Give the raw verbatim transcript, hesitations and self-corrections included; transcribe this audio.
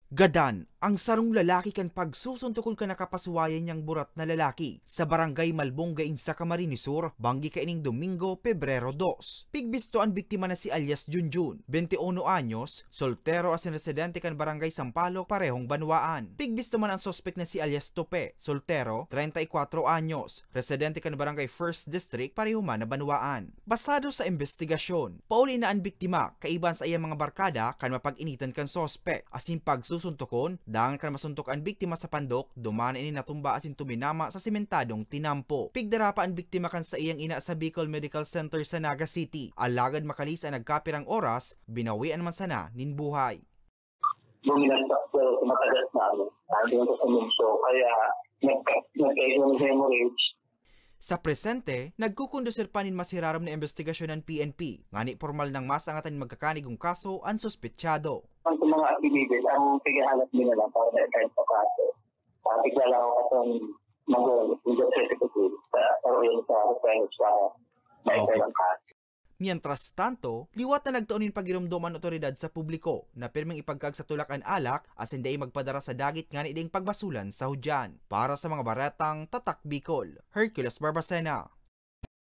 Gadan ang sarong lalaki kan pagsusuntokon kan nakapasuwayan niyang burat na lalaki sa Barangay Malbonga in sa Camarines Sur, banggi kaining Domingo, Pebrero dos. Pigbisto an biktima na si alias Junjun, twenty uno anyos, soltero asin residente kan Barangay Sampaloc, parehong banwaan. Pigbisto man an suspek na si alias Tope, soltero, treinta y cuatro anyos, residente kan Barangay First District, pareho man na banwaan. Basado sa imbestigasyon, pauli na an biktima kaiba an saiyang mga barkada kan mapag-initan kan suspek, asin pagsusuntokon, dangan kan masuntok an biktima sa pandok, duman na ini natumba asin tuminama sa sementadong tinampo. Pigdara pa an biktima kan saiyang ina sa Bicol Medical Center sa Naga City, alagad makalis an nagkapirang oras, binawian man sana nin buhay. Buminas ako, pero tumatagas na ano, ah, doon sa sumugso. Kaya nagka-, nagkaigwa ng hemorrhage. Sa presente, nagkukondusir pa nin mas hirarom na imbestigasyon an P N P, ngani pormal nang masangatan nin magkakanigong kaso an suspetsado. Ang sa mga affidavit, ang paghahanap nila lang para ma-file sa kaso. Ah, bigla lang ako katong mag-, mag-executive sa, sa, sa, sa, sa, sa, Okay. Ang kaso. Mientras tanto, liwat na nagtao nin pagiromdom an otoridad sa publiko na pirmeng ipagkaag sa tulak an alak asin dai magpadara sa dagit ngani daing pagbasulan sa hudyan. Para sa mga baretang Tatak Bicol, Hercules Barbacena.